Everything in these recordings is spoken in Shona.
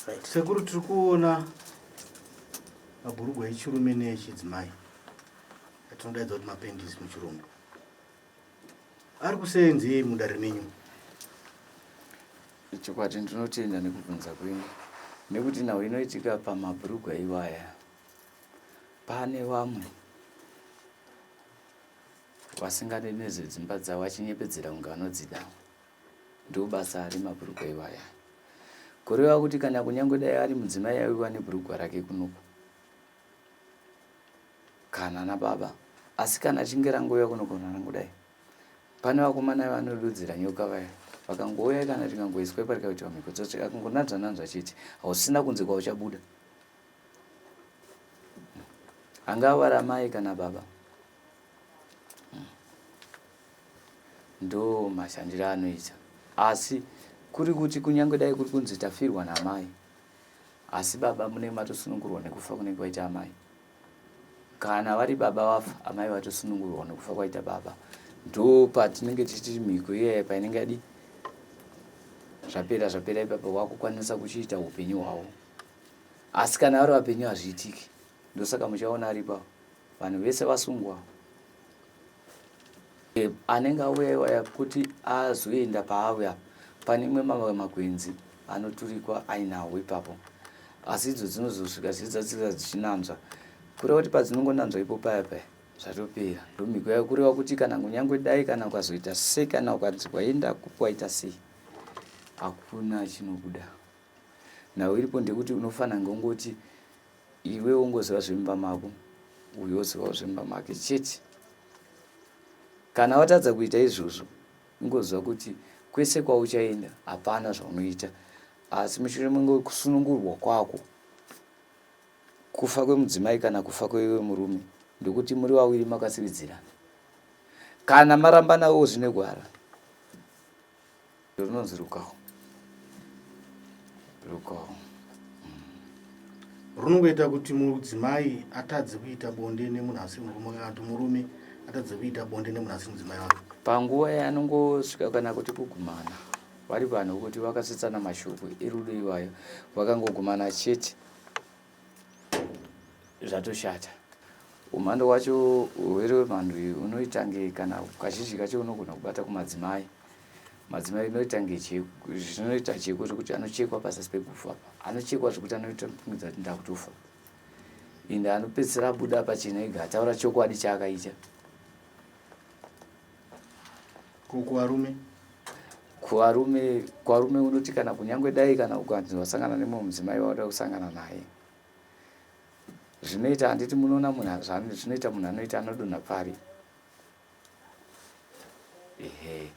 Right. Sekuru, tiri kuona mabhurugwa echirume neechidzimai atinodaidza kuti mapendisi muchirungu. Ari kuseenzei mudare menyu? Chokwadi ndinotenda nekubvunza kwenyu, nekuti nhau inoitika pamabhurugwa iwaya, pane vamwe vasingade nezvedzimba dzavo vachinyepedzera kunge vanodzida. Ndobasa remabhurugwa iwaya, kureva kuti kana kunyange dai ari mudzimai aiwa nebhurugwa rake kunoku kana nababa, asi kana achinge rangouya kunogona rangodai. Pane vakomana vanodudzira nyoka vaya, vakangouya kana rikangoiswa ipa rikaitwa mhiko dzose, akangonanzva nanzva chete, hausina kunze kwauchabuda, angava ramai kana baba. Ndo mashandiro anoita. Asi kuri kuti kunyange dai kuri kunzi tafirwa namai, asi baba munenge matosunungurwa nekufa kunenge kwaita amai. Kana vari baba vafa, amai vatosunungurwa nekufa kwaita baba. Ndo patinenge tichiti mhiko iyaya painenge yadi zvapera, zvapera ipapo, wakukwanisa kuchiita upenyu hwavo. Asi kana vari vapenyu hazviitiki. Ndosaka muchaona aripo vanhu vese vasungwa. Anenge auya iwaya kuti azoenda paauya pane imwe mamwe makwenzi anoturikwa ainawo ipapo, asi idzo dzinozosvika dzidzadzika dzichinanzva, kureva kuti padzinongonanzva ipo paya paya zvatopera. Ndomhiko yayo, kureva kuti kana kunyange dai kana ukazoita sei, kana ukanzi waenda kupi waita sei, hakuna chinobuda. Nhau iripo ndekuti unofanira ngongoti iwe wongoziva zvemumba mako, uyo ozivawo zvemumba make chete. Kana watadza kuita izvozvo, ingoziva kuti kwese kwauchaenda hapana zvaunoita. Asi mushure mekusunungurwa kwako, kufa kwemudzimai kana kufa kweiwe murume, ndekuti muri vaviri makasividzirana. Kana marambanawo zvine gwara runonzi rukawo, rukawo. Runongoita kuti mudzimai atadze kuita bonde nemunhu asiri murume, kana kuti murume atadze kuita bonde nemunhu asiri mudzimai wake. Panguva yaanongosvika kana kuti kugumana vari vanhu vokuti vakasvitsana mashoko erudo iwayo, vakangogumana chete zvatoshata. Umhando hwacho, urwere hwemhando iyi unoitange kana kazhinji kacho unogona kubata kumadzimai. Madzimai inoitange zvinoita cheko zvekuti anochekwa pazasi pegufu apa, anochekwa zvekuti anoita mupfungidza kuti ndakutofa, ende anopedzisira abuda pachena ega ataura chokwadi chaakaita. Kuvarume? Kuvarume unoti kana kunyange dai kana ukanzi wasangana nemumwe mudzimai wauda kusangana naye, zvinoita handiti munoona munhu zvinoita munhu anoita anodonha pari. Ehe,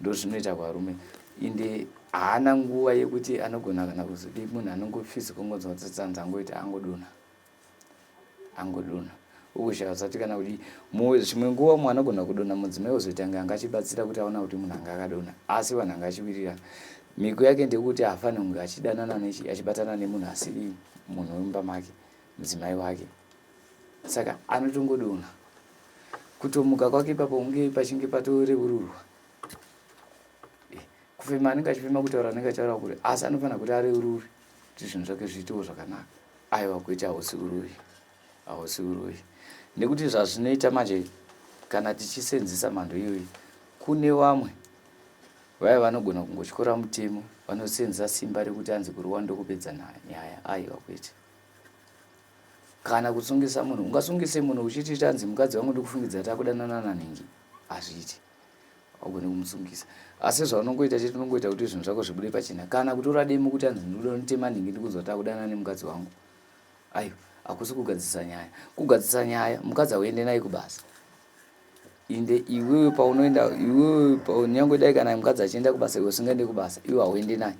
ndozvinoita kuvarume. Ende haana nguva yekuti anogona kana kuzodii, munhu anongofisi kungonzwa tsanza angoita angodonha, angodonha ukushaya usati kana kudii. Zvimwe nguva umwe anogona kudonha, mudzimai ozoita kunge anga achibatsira kuti aona kuti munhu anga akadonha, asi vanhu anga achiwirirana. Mhiko yake ndeyekuti haafaniri kunge achidanana achibatana nemunhu asiri munhu wemumba make, mudzimai wake. Saka anotongodonha. Kutomuka kwake ipapo kunge pachinge patoreururwa. Kufema anenge achifema, kutaura anenge achitaura kure, asi anofanira kuti areurure kuti zvinhu zvake zviitewo zvakanaka. Aiwa, kuita hausi uroyi, hausi uroyi, nekuti zvazvinoita manje kana tichisenzesa mhando iyoyi, kune vamwe vaya vanogona kungotyora mutemo, vanosenzesa simba rekuti anzi kurowa ndokupedza nyaya. Aiwa, kwete. Kana kusungisa munhu, ungasungise munhu uchiti tanzi mukadzi wangu ndikufungidza takudanana nanhingi? Hazviiti, haugoni kumusungisa. Asi zvaunongoita chete, unongoita kuti zvinhu zvako zvibude pachena, kana kutora demo kuti anzi ndinoda kunditema nhingi, ndikunzwa takudanana nemukadzi wangu. Aiwa, hakusi kugadzirisa nyaya. Kugadzirisa nyaya, mukadzi hauende naye kubasa. Inde iwewe paunoenda iwewe, nyange dai kana mukadzi achienda kubasa, iwe usingaende kubasa, iwe hauende naye.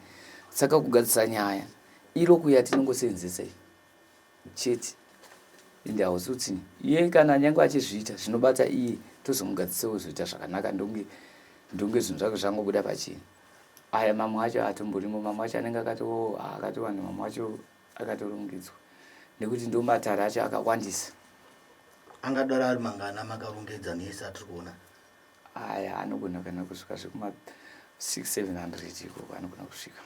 Saka kugadzirisa nyaya iro kuya tinongosenzesa iyi chete. Ende hausi utsinye. Iye kana nyange achizviita zvinobata iye, tozomugadzisawo zvoita zvakanaka, ndonge ndonge zvinhu zvake zvangobuda pachena. Aya mamwe acho atomborimo, mamwe acho anenge akatowanda, mamwe acho akatorongedzwa nekuti ndo matare acho akawandisa. Angadaro ari mangana makarongedza nese atiri kuona? Aya anogona kana kusvika zvekuma 6 700 ikoko anogona kusvika.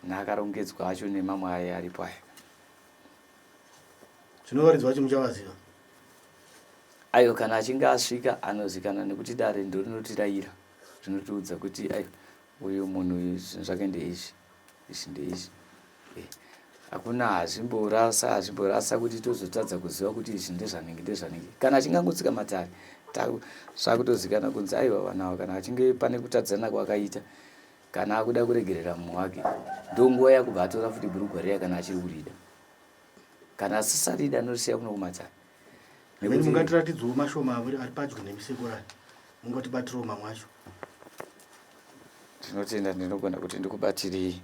Naakarongedzwa acho nemamwe aya aripo aya. Zvino varidzi vacho muchavaziva? Aiwa, kana achinge asvika anozikanwa nekuti dare ndorinotirayira, rinotiudza kuti aiwa uyu munhu uyu zvinhu zvake ndeizvi, izvi ndeizvi. Eh, hakuna hazvimborasa, hazvimborasa kuti tozotadza kuziva kuti izvi ndezvanenge ndezvanenge. Kana achinge angotsika matare zvakutozikanwa kunzi aiwa vanhu ava kana achinge pane kutadzana kwakaita Kana akuda kuregerera mumwe wake ndonguva yakubva atora futi bhurugwa riya kana achiri kurida. Kana asisarida anorisiya kuno kumatare. Nekuti mungatiratidzawo mashoma ari padyo nemisekorari mungatibatirawo mamwe acho. Ndinotenda ndinogona kuti ndikubatirei.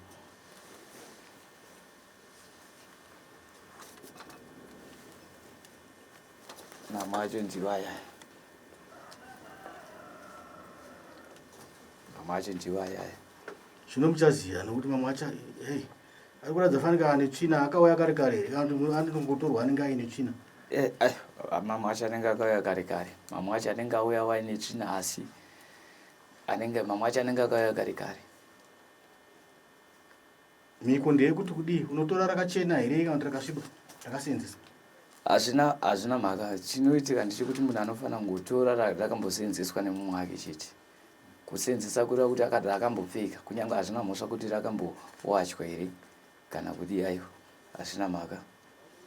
Mamwe acho ndiwo aya. Mamwe acho ndiwo ayaya. Zvino muchaziva nokuti mamwe acho hey, ari kuratidza fanika ane tsvina akauya kare kare here kana kuti anongotorwa anenge aine tsvina. Eh, eh, mamwe acho anenge akauya kare kare mamwe acho anenge auya waine tsvina asi anenge mamwe acho anenge akauya kare kare. Mhiko ndeyekuti kudii? Unotora rakachena here kana kuti rakasviba rakaseenzeswa? Hazvina hazvina mhaka. Chinoitika ndechekuti munhu anofanira kungotora rakamboseenzeswa nemumwe wake chete. Kuseenzesa kureva kuti rakambopfeka kunyange hazvina mhosva kuti rakambowachwa here kana kudii aiwa hazvina mhaka.